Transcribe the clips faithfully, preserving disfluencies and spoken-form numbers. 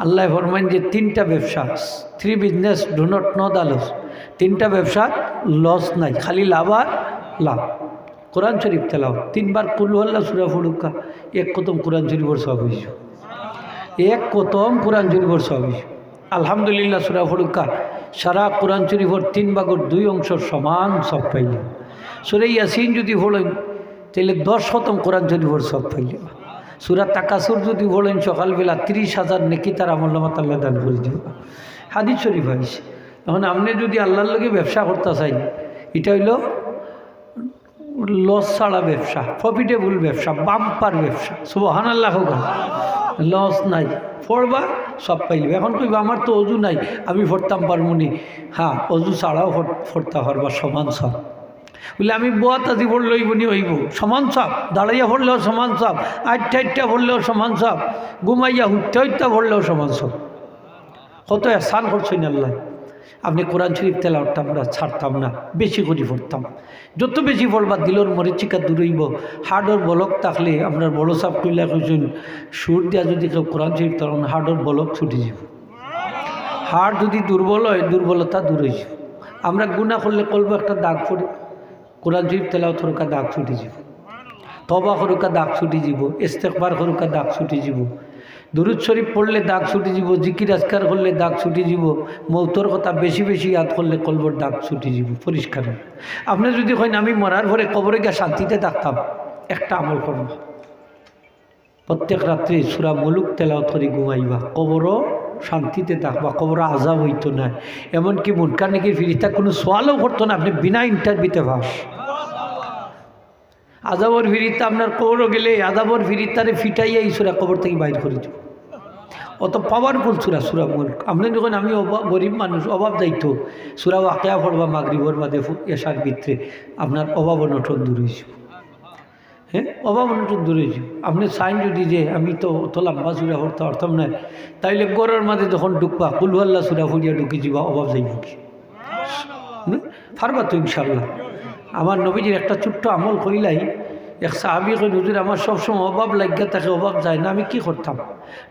আল্লায় ফরমাইন যে তিনটা ব্যবসা, three business do not know the loss, তিনটা ব্যবসাত লস নাই, খালি লাভ আর লাভ। কোরআন শরীফ তেলাওয়াত, তিনবার কুল হু আল্লাহ সূরা পড়ুক্কা, এক খতম কোরআন শরীফর সওয়াব অইযিবো। এক খতম কোরআন শরীফর সওয়াব অইযিবো। আলহামদুলিল্লাহ সূরা পড়ুক্কা, সারা কোরআন শরীফর তিন ভাগর দুই অংশর সমান সওয়াব পাইলে। সূরা ইয়াসিন যুদি পড়ইন, তাইলে দশ খতম কোরআন শরীফর সওয়াব পাইলে। সূরা তাকাসুর যুদি পড়ইন সকালবেলা, ত্রিশ হাজার নেকি তার আমলনামাত আল্লায় দান করি দিবো। হাদিস শরীফ আইছে। এখন আপনে যুদি আল্লাহর লগে ব্যবসা করতা চাইন, ইটা অইলো লস ছাড়া ব্যবসা, প্রফিটেবল ব্যবসা, বাম্পার ব্যবসা। সুবহানাল্লাহ কউক্কা। লস নাই, পড়বা, সওয়াব পাইলিবা। এখন কইবা, "আমার তো অজু নাই, আমি পড়তাম পারমুনি?" হ্যাঁ, অজু ছাড়াও পড়-, পড়তা পারবা, সমান সওয়াব। বলে, "আমি বওয়াত আজি পড়লে অইবোনি?" অইবো, সমান সওয়াব। দাঁড়াইয়া পড়লেও সমান সওয়াব, আইট্টা আইট্টা পড়লেও সমান সওয়াব, ঘুমাইয়া হুইট্টা হুইট্টা পড়লেও সমান সওয়াব। কত এহসান করছইন আল্লায়। আপনে কোরআন শরীফ তেলাওয়াতটা আমরা ছাড়তাম না, বেশি করি পড়তাম। যত বেশি পড়বা, দিলর মরিচিকা দূর অইবো। হার্টর ব্লক থাকলে, আমরার বড় সাব কইলা কইছইন, সুর দিয়া যুদি কেউ কোরআন শরীফ তেলাওয়াত, হার্টর ব্লক ছুটি যিবো। হার্ট যুদি দুর্বল অয়, দুর্বলতা দূর অইযিবো। আমরা গুনা করলে কলবো একটা দাগ পড়ে, কোরআন শরীফ তেলাওয়াত করুক্কা, দাগ ছুটি যিবো। তওবা করুক্কা, দাগ ছুটি যিবো। ইস্তেগফার করুক্কা, দাগ ছুটি যিবো। দুরুদ শরীফ পড়লে দাগ ছুটি যিবো, জিকির আজকার করলে দাগ ছুটি যিবো, মউতর কথা বেশি বেশি ইয়াদ করলে কলবর দাগ ছুটি যিবো, পরিষ্কার অইবো। আপনে যুদি কইন, "আমি মরার পরে কবরে গিয়া শান্তিতে থাকতাম", একটা আমল করবা। প্রত্যেক রাত্রে সূরা মুলুক তেলাওয়াত করি ঘুমাইবা, কবরও শান্তিতে থাকবা, কবরো আযাব অইতো নায়। এমনকি মুনকার নাকির ফিরিস্তা কুনু সওয়ালও করতো না, আপনে বিনা ইন্টারভিউতে পাস। আযাবর ফিরিস্তা আপনার কবরো গেলে, আযাবর ফিরিস্তারে ফিটাইয়া ই সূরা কবর থাকি বাইর করি দিবো। অত পাওয়ারফুল সূরা, সূরা মুলক। আপনে যখন, আমি অভাব, গরিব মানুষ, অভাব যাইতো, সূরা ওয়াকিয়া পড়বা মাগরিবর বাদে ফু-, এশার ভিতরে, আপনার অভাব অনটন দূর অইযিবো। হ্যাঁ, অভাব অনটন দূর অইযিবো। আপনে চাইন যুদি যে আমি তো অত লম্বা সূরা পড়তাম পারতাম নায়, তাইলে ঘরর মাঝে যখন ঢুকবা, কুল হু আল্লাহ সূরা পড়িয়া ঢুকি যিবা, অভাব যাইবোগি? হুম? পারবা তো ইনশাআল্লাহ। আমার নবীজির একটা ছোট্ট আমল কইলাই, এক সাহাবী কইন, "হুজুর, আমার সবসময় অভাব লাগিয়া থাকে, অভাব যায় না, আমি কি করতাম?"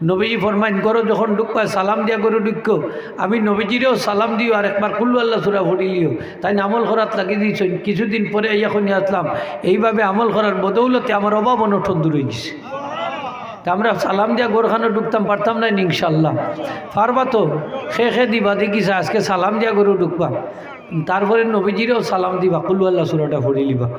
নবীজি ফরমাইন, "ঘরো যখন ঢুকবায়, সালাম দিয়া ঘরো ঢুকিও, আমি নবীজিরেও সালাম দিও, আর একবার কুল হু আল্লাহ সূরা পড়িলিও।" তাইন আমল করাত লাগি দিছইন। কিছুদিন পরে আইয়া কইন, "আসলাম, এইভাবে আমল করার বদৌলতে আমার অভাব অনটন দূর অইগেছে।" তে আমরা সালাম দিয়া ঘরখানো ঢুকতাম পারতাম নায় নি ইনশাআল্লাহ? পারবা তো? খে খে দিবা, দেখি আজকে সালাম দিয়া ঘরো ঢুকবা, তারপরে নবীজিরেও সালাম দিবা, কুল হু আল্লাহ সূরাটা পড়িলিবা।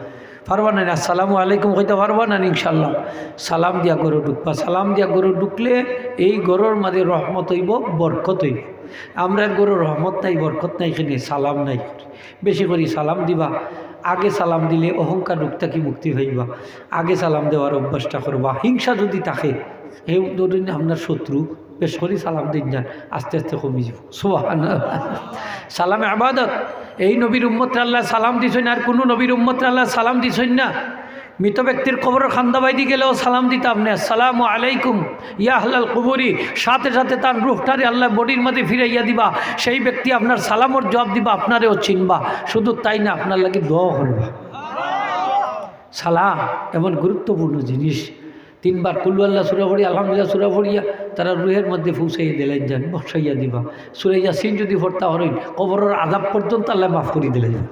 পারবা না নি? আসসালামু আলাইকুম কইতা পারবা না নি? ইনশাআল্লাহ। সালাম দিয়া ঘরো ঢুকবা। সালাম দিয়া ঘরো ঢুকলে এই ঘরর মাঝে রহমত অইবো, বরকত অইবো। আমরার ঘরো রহমত নাই, বরকত নাই, কেনে সালাম নাই। বেশি করি সালাম দিবা। আগে সালাম দিলে অহংকার রোগ থাকি মুক্তি পাইবা। আগে সালাম দেওয়ার অভ্যাসটা করবা। হিংসা যুদি থাকে, কেউ ধরইন আপনার শত্রু, বেশ করি সালাম দিন যান, আস্তে আস্তে কমি যিবো। সুবহানাল্লাহ। সালাম ইবাদত। এই নবীর উম্মতরে আল্লায় সালাম দিছইন, আর কুনু নবীর উম্মতরে আল্লায় সালাম দিছইন না। মৃত ব্যক্তির কবরর কান্দা বাইদি গেলেও সালাম দিতা আপনে, "আসসালামু আলাইকুম ইয়া আহলাল কুবুরি।" সাথে সাথে তান রুহটারে আল্লায় বডির মাঝে ফিরাইয়া দিবা। সেই ব্যক্তি আপনার সালামর জবাব দিবা, আপনারেও চিনবা। শুধু তাই না, আপনার লাগি দোয়াও করবা। সালাম এমন গুরুত্বপূর্ণ জিনিস। তিনবার কুল হু আল্লাহ সূরা পড়িয়া, আলহামদুলিল্লাহ সূরা পড়িয়া, তারার রুহের মধ্যে পৌঁছাইয়া দিলাইন যান, বসাইয়া দিবা। সূরা ইয়াসিন যুদি পড়তা পারইন, কবরর আযাব পর্যন্ত আল্লায় মাফ করি দিলাইবা।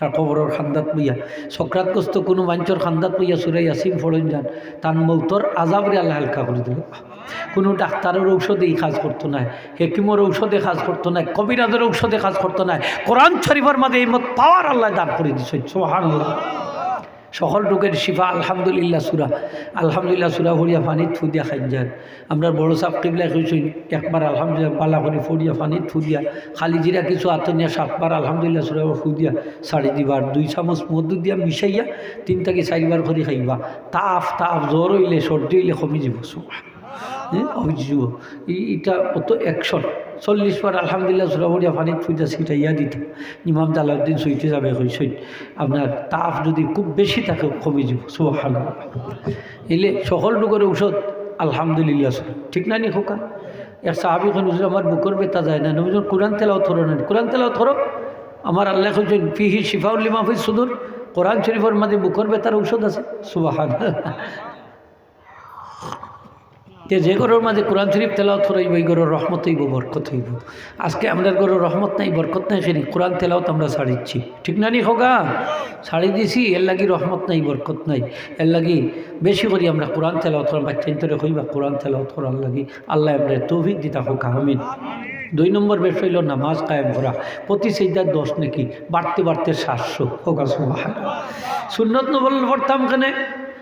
আর কবরর কান্দাত বইয়া, সকরাতগ্রস্ত কুনু মানষর কান্দাত বইয়া সূরা ইয়াসিন পড়ইন যান, তান মউতর আযাবরে আল্লায় হালকা করি দিলাইবা। কুনু ডাক্তারর ঔষধে ই কাজ করতো নায়, হেকিমর ঔষধে কাজ করতো নায়, কবিরাজর ঔষধে কাজ করতো নায়। কোরআন শরীফর মাঝে এই মত পাওয়ার আল্লায় দান করি দিছইন। সুবহানাল্লাহ। সকল রোগের শিফা আলহামদুলিল্লাহ সূরা। আলহামদুলিল্লাহ সূরা পড়িয়া পানিত ফু দিয়া খাইন যান। আমরার বড় সাব কিবলায় কইছইন, একবার আলহামদুলিল্লাহ বালা করি পড়িয়া পানিত ফু দিয়া, খালি জিরা কিছু আতো নিয়া সাতবার আলহামদুলিল্লাহ সূরা ফু দিয়া ছাড়ি দিবা। আর দুই চামচ মধু দিয়া মিশাইয়া তিন থাকি চাইরবার করি খাইবা। তাফ, তাফ, জ্বর অইলে, সর্দি অইলে কমি যিবো। সুবহান। হ্যাঁ, অই যিবো। ই-, ইটা অত অ্যাকশন। চল্লিশ বার আলহামদুলিল্লাহ সূরা পড়িয়া পানিত ফু দিয়া ছিটাইয়া দিতা। ইমাম জালাউদ্দিন সুয়ুতী সাবে কইছইন, আপনার তাফ যুদি খুব বেশি থাকে, কমি যিবো। সুবহানাল্লাহ। ইলে সকল রোগর ঔষধ আলহামদুলিল্লাহ সূরা। ঠিক না নি কউক্কা? এক সাহাবী কইন, "হুজুর, আমার বুকর ব্যথা যায় না।" নবীজি কইন, "কোরআন তেলাওয়াত করো না।" "কোরআন তেলাওয়াত করো।" আমার আল্লায় কইছইন, "ফিহি শিফাউল লিমা ফিস সুদুর।" কোরআন শরীফর মাঝে বুকর ব্যথার ঔষধ আছে। সুবহানাল্লাহ। তে যে ঘরর মাঝে কোরআন শরীফ তেলাওয়াত করা অইবো, ই ঘরর রহমত অইবো, বরকত অইবো। আজকে আমরার ঘরর রহমত নাই, বরকত নাই, কেনে কোরআন তেলাওয়াত আমরা ছাড়িছি, ঠিক না নি খোকা? ছাড়ি দিছি, এর লাগি রহমত নাই, বরকত নাই। এর লাগি বেশি করি আমরা কোরআন তেলাওয়াত করাম, বাচ্চাইন্তরে কইবা কোরআন তেলাওয়াত করার লাগি। আল্লায় আমরারে তৌফিক দিতা খোকা, আমিন। দুই নম্বর বিষয় অইলো নামাজ কায়েম করা। প্রতি সেজদার দশ নেকি, বাড়তে বাড়তে সাতশো। খোকা সুবহানাল্লাহ। সুন্নত নফল পড়তাম কেনে?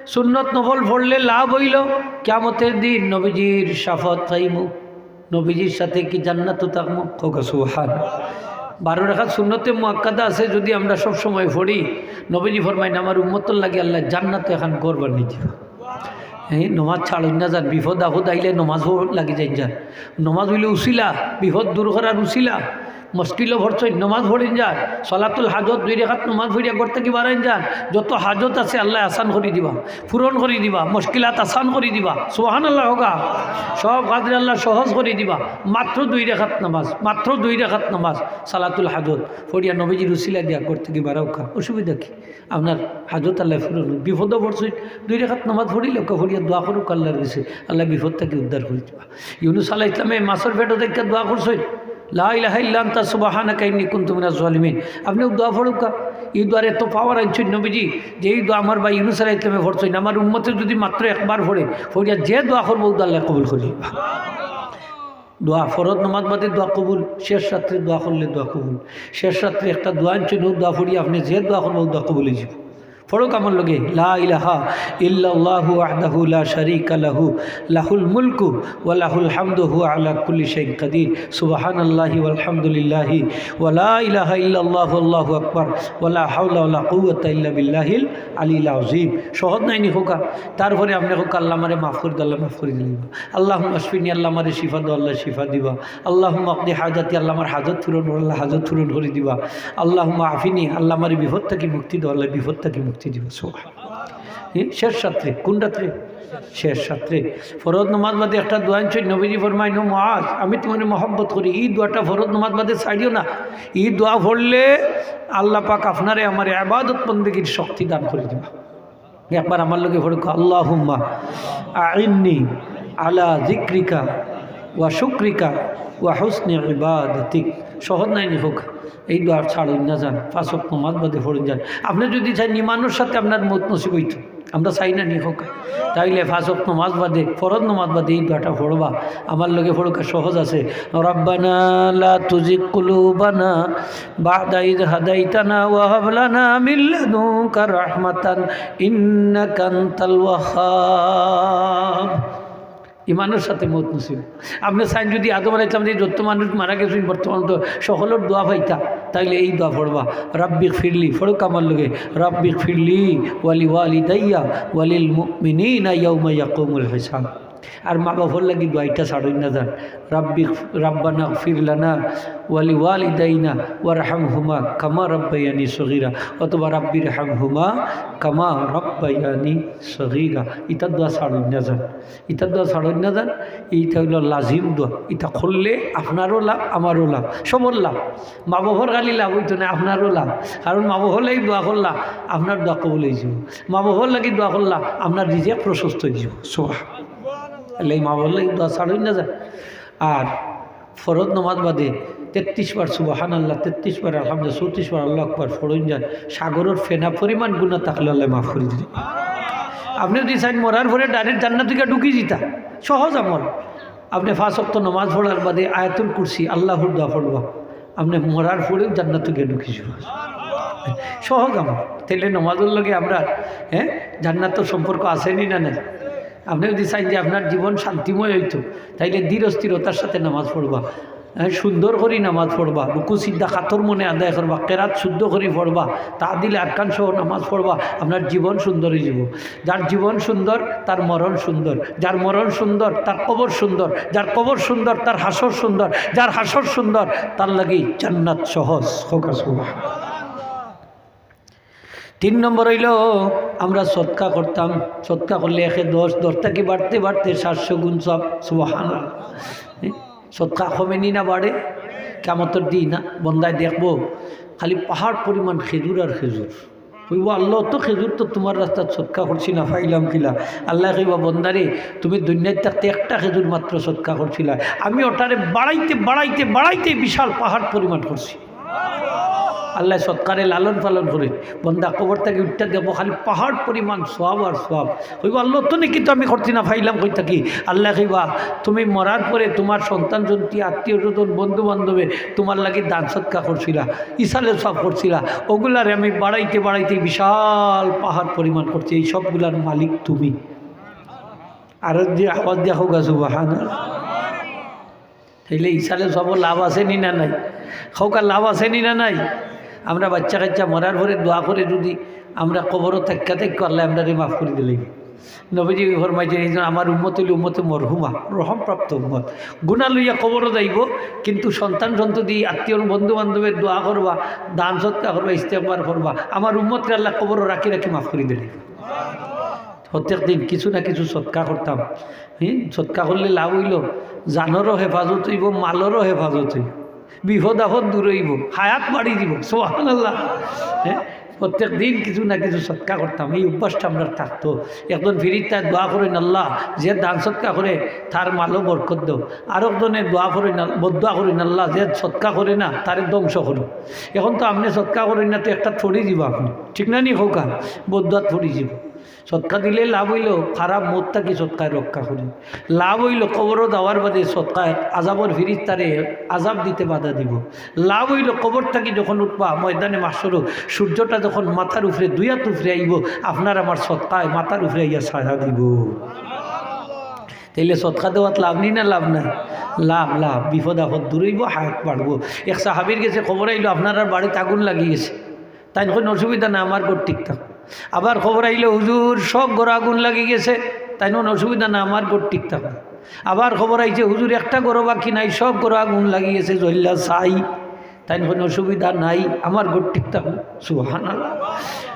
সুন্নত নফল পড়লে লাভ অইলো, কিয়ামতর দিন নবীজির শাফাআত পাইমু, নবীজির সাথে কি জান্নাতো থাকমু? খোকা সুবহানাল্লাহ। বারো রাকাত সুন্নতে মুআক্কাদা আছে, যদি আমরা সব সময় পড়ি, নবীজি ফরমাইন, "আমার উম্মতর লাগি আল্লায় জান্নাতো একখান ঘর বানাই দিবা।" এই নমাজ ছাড়ইন না যান, বিপদ আপদ আইলে নমাজ লাগি যাইন যান। নমাজ অইলো উসিলা, বিপদ দূর করার উসিলা। মুশকিলো পড়ছইন, নমাজ পড়ইন যান। সালাতুল হাজত, দুই রাকাত নমাজ পড়িয়া ঘর থাকি বারইন যান। যত হাজত আছে আল্লায় আসান করি দিবা, পূরণ করি দিবা, মুশকিলাত আসান করি দিবা। সুবহানাল্লাহ খোকা। সব কাজরে আল্লায় সহজ করি দিবা। মাত্র দুই রাকাত নামাজ, মাত্র দুই রাকাত নামাজ, সালাতুল হাজত পড়িয়া নবীজির উসিলা দিয়া ঘর থাকি বারউক্কা, অসুবিধা কি? আপনার হাজত আল্লায় পূরণ অইবো। বিপদো পড়ছইন, দুই রাকাত নামাজ পড়িলাউক্কা, পড়িয়া দোয়া করউক্কা আল্লার গেছে, আল্লায় বিপদ থাকি উদ্ধার করি দিবা। ইউনুস আলাইহিস সালামে মাছর পেটো থাকি দোয়া করছইন, "লা ইলাহা ইল্লা আনতা সুবহানাকা ইন্নী কুনতু মিনাজ জালিমিন।" আপনে অউ দোয়া পড়উক্কা। ই দোয়ার এত power আনছইন নবীজি, যে ই দোয়া আমার ভাই ইউনুস আলাইহিস সালামে পড়ছইন, আমার উম্মতে যদি মাত্র একবার পড়ে, পড়িয়া যে দোয়া করবো, অউ দোয়া আল্লায় কবুল করি নিবা। দোয়া, ফরজ নমাজ বাদে দোয়া কবুল, শেষ রাত্রে দোয়া করলে দোয়া কবুল। শেষ রাত্রে একটা দোয়া আনছইন, অউ দোয়া পড়িয়া আপনে যে দোয়া করবো, অউ দোয়া কবুল অইযিবো। পড়উক্কা আমার লগে, "লা ইলাহা ইল্লাল্লাহু ওয়াহদাহু লা শারীকা লাহু, লাহুল মুলকু ওয়া লাহুল হামদু হুয়া আলা কুল্লি শাইইন কাদির, সুবহানাল্লাহি ওয়াল হামদুলিল্লাহি ওয়া লা ইলাহা ইল্লাল্লাহু আল্লাহু আকবার ওয়া লা হাওলা ওয়া লা কুওয়াতা ইল্লা বিল্লাহিল আলিয়্যিল আযীম।" সহজ নায় নি খোকা? তারপরে আপনে খোকা, "আল্লাহ আমারে মাফ করি দেও, আল্লাহ মাফ করি দিলাইবা। আল্লাহুম্মা আশফিনি, আল্লাহ আমারে শিফা দেও, আল্লাহ শিফা দিবা। আল্লাহুম্মা আকদি হাজাতি, আল্লাহ আমার হাজত পূরণ করো, আল্লাহ হাজত পূরণ করি দিবা। আল্লাহুম্মা আফিনি, আল্লাহ আমারে বিপদ থাকি মুক্তি দেও, আল্লাহ বিপদ থাকি মুক্তি দিবা।" সুবহানাল্লাহ। শেষ রাত্রে, কোন রাত্রে? শেষ রাত্রে। ফরজ নমাজ বাদে একটা দোয়া আনছইন, নবীজি ফরমাইন, "ও মুআজ, আমি তুমারে মহব্বত করি, ই দোয়াটা ফরজ নমাজ বাদে ছাড়িও না। ই দোয়া পড়লে আল্লাহ পাক আপনারে আমারে ইবাদত বন্দেগীর শক্তি দান করি দিবা।" একবার আমার লগে পড়উক্কা, "আল্লাহুম্মা আইন্নি আলা যিকরিকা ওয়া শুকরিকা ওয়া হুসনি ইবাদাতিক।" সহজ নায় নি খোকা? ই দোয়া ছাড়ইন না যান, পাঁচ ওয়াক্ত নমাজ বাদে পড়ইন যান। আপনে যদি চাইন ইমানর সাথে আপনার মউত নসিব অইতো, আমরা চাই না নি খোকা, তাইলে পাঁচ ওয়াক্ত নমাজ বাদে, ফরজ নমাজ বাদে ই দোয়াটা পড়বা। আমার লগে পড়উক্কা, সহজ আছে। "রাব্বানা লা তুজিগ কুলুবানা বা'দা ইয হাদাইতানা ওয়া হাব লানা মিন লাদুনকা রাহমাতান ইন্নাকা আনতাল ওয়াহহাব।" ইমানর সাথে মউত নসিব। আপনে চাইন যদি আদম আলাইহিস সালাম থাকি যত মানুষ মারা গেছইন, বর্তমান তো সকলর দোয়া পাইতা, তাইলে ই দোয়া পড়বা, "রাব্বিগফিরলি", পড়উক্কা আমার লগে, "রাব্বিগফিরলি ওয়ালি ওয়ালিদাইয়া ওয়ালিল মুমিনিনা ইয়াউমা ইয়াকুমুল হিসাব।" আর মা বাপর লাগি দোয়া ইটা ছাড়ইন না যান। "রাব্বি, রাব্বানা গফির লানা ওয়ালি ওয়ালিদাইনা ওয়ারহামহুমা কামা রাব্বায়ানি সগীরা", অথবা "রাব্বির হামহুমা কামা রাব্বায়ানি সগীরা।" ইটা দোয়া ছাড়ইন না যান, ইটা দোয়া ছাড়ইন না যান। ইটা অইলো লাজিম দোয়া, ইটা করলে আপনারও লাভ, আমারও লাভ, সবর লাভ। মা বাপর খালি লাভ অইতো নায়, আপনারও লাভ। কারণ মা বাপর লাগি দোয়া করলা, আপনার দোয়া কবুল অইযিবো। মা বাপর লাগি দোয়া করলা, আপনার রিজিক প্রশস্ত অইযিবো। সুবহানাল্লাহ। এর লাগি মা বাপর লাগি দোয়া ছাড়ইন না যান। আর ফরজ নমাজ বাদে তেত্রিশ বার সুবহানাল্লাহ, তেত্রিশ বার আলহামদুলিল্লাহ, চৌত্রিশ বার আল্লাহু আকবার পড়ইন যান, সাগরর ফেনা পরিমাণ গুনা থাকলে আল্লায় মাফ করি দিবা। আপনে যদি চাইন মরার পরে direct জান্নাতো গিয়া ঢুকি যিতা, সহজ আমল। আপনে পাঁচ ওয়াক্ত নমাজ পড়ার বাদে আয়াতুল কুরসি, আল্লাহর দোয়া পড়বা, আপনে মরার পরেও জান্নাতো গিয়া ঢুকি যিবা। সহজ আমল। তাইলে নমাজর লগে আমরার, হ্যাঁ, জান্নাতর সম্পর্ক আছে নি না নাই? আপনে যদি চাইন যে আপনার জীবন শান্তিময় অইতো, তাইলে ধীর স্থিরতার সাথে নামাজ পড়বা, হ্যাঁ, সুন্দর করি নামাজ পড়বা, রুকু সিজদা খাতর মনে আদায় করবা, কেরাত শুদ্ধ করি পড়বা, তাদিল আরকান সহ নামাজ পড়বা, আপনার জীবন সুন্দর অইযিবো। যার জীবন সুন্দর, তার মরণ সুন্দর, যার মরণ সুন্দর, তার কবর সুন্দর, যার কবর সুন্দর, তার হাশর সুন্দর, যার হাশর সুন্দর, তার লাগি জান্নাত সহজ। কউক্কা সুবহানাল্লাহ। তিন নম্বর অইলো, আমরা সদকা করতাম, সদকা করলে একে দশ, দশ থাকি বাড়তে বাড়তে সাতশো গুণ সওয়াব। সুবহানাল্লাহ। সদকা কমে নি না বাড়ে? কিয়ামতর দিন না, বন্দায় দেখবো খালি পাহাড় পরিমাণ খেজুর আর খেজুর। কইবো, "আল্লাহ, অত খেজুর তো তুমার রাস্তাত সদকা করছি না, পাইলাম কিলা?" আল্লায় কইবা, "বন্দারে, তুমি দুনিয়াত থাকতে একটা খেজুর মাত্র সদকা করছিলায়, আমি ওটারে বাড়াইতে, বাড়াইতে, বাড়াইতে বিশাল পাহাড় পরিমাণ করছি।" আল্লায় সদকারে লালন পালন করে, বন্দা কবর থাকি উঠিয়া দেখবো খালি পাহাড় পরিমাণ সওয়াব আর সওয়াব। কইবো, "আল্লাহ, অত নেকি তো আমি করছি না, পাইলাম কই থাকি?" আল্লায় কইবা, "তুমি মরার পরে তুমার সন্তান সন্ততি, আত্মীয় স্বজন, বন্ধু বান্ধবে তুমার লাগি দান সদকা করছিলা, ইসালে সওয়াব করছিলা, ওগুলারে আমি বাড়াইতে বাড়াইতে বিশাল পাহাড় পরিমাণ করছি, এই সবগুলার মালিক তুমি।" আর যে আওয়াজ দিয়া কউক্কা সুবহানাল্লাহ। তাইলে ইসালে সওয়াবো লাভ আছে নি না নাই? কউক্কা লাভ আছে নি না নাই? আমরা বাচ্চা কাচ্চা মরার পরে দোয়া করে যদি আমরা কবরো থাকিয়া থাকিয়া, আল্লায় আমরারে মাফ করি দিলে। নবীজি ফরমাইছইন, "এইজন আমার উম্মত অইল উম্মতে মরহুমা, রহমপ্রাপ্ত উম্মত।" গুনা লইয়া কবরো যাইবো, কিন্তু সন্তান সন্ততি, আত্মীয় বন্ধু বান্ধবের দোয়া করবা, দান সদকা করবা, ইস্তেগফার করবা, আমার উম্মতরে আল্লায় কবরো রাখি রাখি মাফ করি দিলে। প্রত্যেক দিন কিছু না কিছু সদকা করতাম। হুম, সদকা করলে লাভ অইলো, জানরও হেফাজত অইবো, মালরও হেফাজত অইবো, বিপদ আপদ দূর অইবো, হায়াত বাড়ি দিবো। সুবহানাল্লাহ। হ্যাঁ, প্রত্যেক দিন কিছু না কিছু সদকা করতাম, এই অভ্যাসটা আমরার থাকতো। একজন ফিরিস্তায় দোয়া করইন, "আল্লাহ, যে দান সদকা করে তার মালো বরকত দেও।" আরকজনে দোয়া করইন, আল-, বদদোয়া করইন, "আল্লাহ, যে সদকা করে না তারে ধ্বংস করো।" এখন তো আপনে সদকা করইন না, তো একটা থড়ি দিবা আপনে, ঠিক না নি? কউক্কা বদদোয়াত পড়ি যিবো। সদকা দিলে লাভ অইলো, খারাপ মউত থাকি সদকায় রক্ষা করে। লাভ অইলো, কবরো যাওয়ার বাদে সদকায় আজাবর ফিরিস্তারে আজাব দিতে বাধা দিবো। লাভ অইলো, কবর থাকি যখন উঠবা ময়দানে মাহশরো, সূর্যটা যখন মাথার উপরে দুই আত উপরে আইবো, আপনার আমার সদকায় মাথার উপরে আইয়া ছায়া দিবো। তাইলে সদকা দেওয়াত লাভ নি না লাভ নাই? লাভ, লাভ। বিপদ আপদ দূর অইবো, হায়াত বাড়বো। এক সাহাবীর গেছে খবর আইলো, "আপনারার বাড়িত আগুন লাগি গেছে।" তাইন কইন, "অসুবিধা না, আমার ঘর ঠিক থাকবো।" আবার খবর আইলো, "হুজুর, সব ঘরো আগুন লাগি গেছে।" তাইন কইন, "অসুবিধা না, আমার ঘর ঠিক থাকবো।" আবার খবর আইছে, "হুজুর, একটা ঘরও বাকি নাই, সব ঘরো আগুন লাগি গেছে, জ্বলিয়া ছাই।" তাইন কইন, "অসুবিধা নাই, আমার ঘর ঠিক থাকবো।" সুবহানাল্লাহ।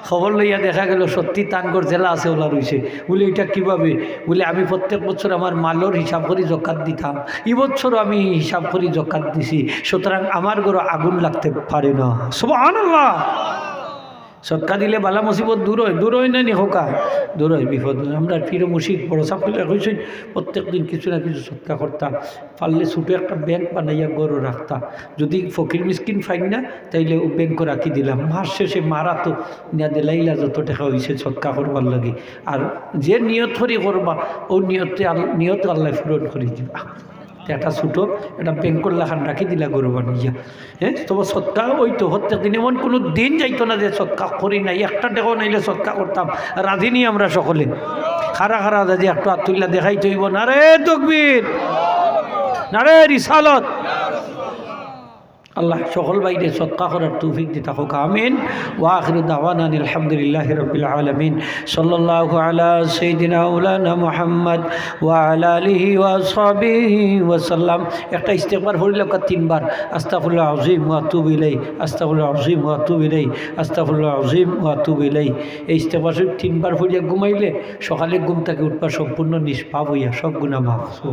খবর লইয়া দেখা গেলো সত্যি তান ঘর যেলা আছে ওলা রইছে। বলে, "ইটা কিভাবে?" বলে, "আমি প্রত্যেক বছর আমার মালর হিসাব করি জকাত দিতাম, ই বছরও আমি হিসাব করি জকাত দিছি, সুতরাং আমার ঘরো আগুন লাগতে পারে না।" সুবহানাল্লাহ। সদকা দিলে বালা মুসিবত দূর অয়, দূর অয় না নি কউক্কা? দূর অয়, বিপদ অয়। আমরার পীর মুর্শিদ বড় ছাব কইছইন, প্রত্যেক দিন কিছু না কিছু সদকা করতা, পারলে ছোট একটা ব্যাংক বানাইয়া ঘরো রাখতা। যদি ফকির মিসকিন পাইন না, তাইলে অউ ব্যাংকো রাখি দিলা। মাস শেষে মার আতো নিয়া দিলাইলা যত টেকা অইছে সদকা করবার লাগি। আর যে নিয়ত করি করবা, অউ নিয়তে আল-, নিয়ত আল্লায় পূরণ করি দিবা। তে একটা ছোট একটা ব্যাংকর লাখান রাখি দিলা ঘরো বানাইয়া। হ্যাঁ, তবে সদকা অইতো, প্রত্যেক দিন এমন কুনু দিন যাইতো না যে সদকা করি নাই, একটা টেকাও নাইলে সদকা করতাম। রাজি নি আমরা সকলে? খাড়া খাড়া যদি একটু আত তুলিয়া দেখাইতে অইবো, নারে তকবীর, নারে রিসালত। আল্লাহ সকল ভাইরে সদকা করার তৌফিক দিতা কউক্কা, আমিন। ওয়া আখিরু দাওয়ানা আনিল হামদুলিল্লাহি রাব্বিল আলামিন। সাল্লাল্লাহু আলা সাইয়্যিদিনা মাওলানা মুহাম্মদ ওয়া আলা আলিহি ওয়া সাহবিহি ওয়া সাল্লাম। একটা ইস্তেগফার পড়িলাউক্কা তিনবার, আস্তাগফিরুল্লাহ আযীম ওয়া আতুবু ইলাইহি, আস্তাগফিরুল্লাহ আযীম ওয়া আতুবু ইলাইহি, আস্তাগফিরুল্লাহ আযীম ওয়া আতুবু ইলাইহি। এই ইস্তেগফার শরীফ তিনবার পড়িয়া ঘুমাইলে সকালে ঘুম থাকি উঠবা সম্পূর্ণ নিষ্পাপ অইয়া, সব গুনাহ মাফ।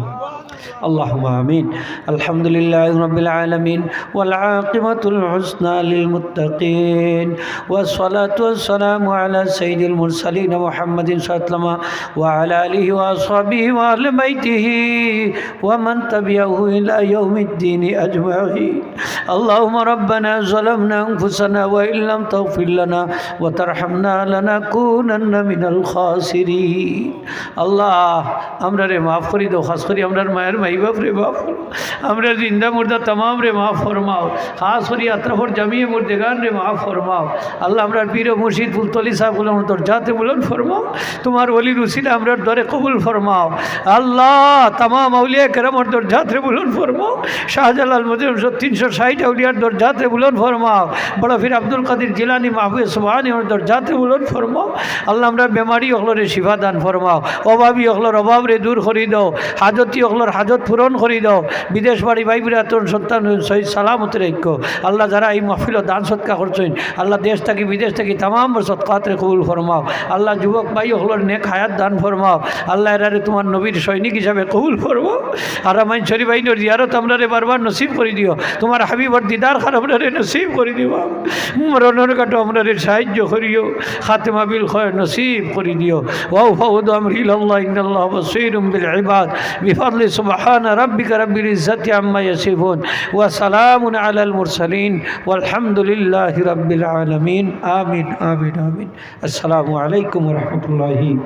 আল্লাহুম্মা আমিন। আলহামদুলিল্লাহি রাব্বিল আলামিন, ওয়াল আকিবাতুল হুসনা লিল মুত্তাকিন, ওয়াস সালাতু ওয়াস সালামু আলা সাইয়্যিদিল মুরসালিন মুহাম্মাদিন সাল্লাল্লাহু আলাইহি ওয়া সাল্লাম, ওয়া আলা আলিহি ওয়া আসহাবিহি ওয়া আহলি বাইতিহি ওয়া মান তাবিআহু ইলা ইয়াউমিদ্দিন আজমাইন। আল্লাহুম্মা রাব্বানা যালামনা আনফুসানা ওয়া ইল্লাম তাগফির লানা ওয়া তারহামনা লানাকুনান্না মিনাল খাসিরিন। আল্লাহ, আমরারে মাফ করি দেও, খাস করি আমরার মায়ের মাই বাপরে মাফ করো, আমরার জিন্দা মুর্দা তামামরে মাফ ফরমাও, খাস করি আতরাফর জামিয়ে মুর্দেগানরে মাফ ফরমাও। আল্লাহ, আমরার পীর ও মুর্শিদ ফুলতলি ছাব অকলর দরজাতে বুলন্দ ফরমাও, তুমার ওলির উসিলায় আমরার দোয়ারে কবুল ফরমাও। আল্লাহ, তামাম আউলিয়া কেরামর দরজাতে বুলন্দ ফরমাও, শাহজালাল মজনু সহ তিনশো ষাইট আউলিয়ার দরজাতে বুলন্দ ফরমাও, বড় পীর আব্দুল কাদির জিলানী মাহবুবে সুবহানীর দরজাতে বুলন্দ ফরমাও। আল্লাহ, আমরার বেমারি অকলরে শিফা দান ফরমাও, অভাবী অকলর অভাবরে দূর করি দেও, হাজতি অকলর হাজত পূরণ করি দেও, বিদেশ বাড়ি ভাই বিরাতন সন্তান সহি সালামত রাখো। আল্লাহ, যারা এই মাহফিলো দান সদকা করছইন, আল্লাহ, দেশ থাকি বিদেশ থাকি তামাম সদকাতরে কবুল ফরমাও। আল্লাহ, যুবক ভাই অকলর নেক হায়াত দান ফরমাও। আল্লাহ, এরারে তোমার নবীর সৈনিক হিসাবে কবুল ফরমাও। হারামাইন শরীফাইনর জিয়ারত আমরারে বারবার নসিব করি দিও। তোমার হাবিবর দিদার খান আমরারে নসিব করি দিও। মরণর ঘাটো আমরারে সাহায্য করিও। খাতেমা বিল খয়র নসিব করি দিও। وأفوض أمري إلى الله إن الله بصير بالعباد. بفضل سبحان ربك رب العزة عما يصفون وسلام على المرسلين والحمد لله رب العالمين. آمين، آمين، آمين. السلام عليكم ورحمة الله.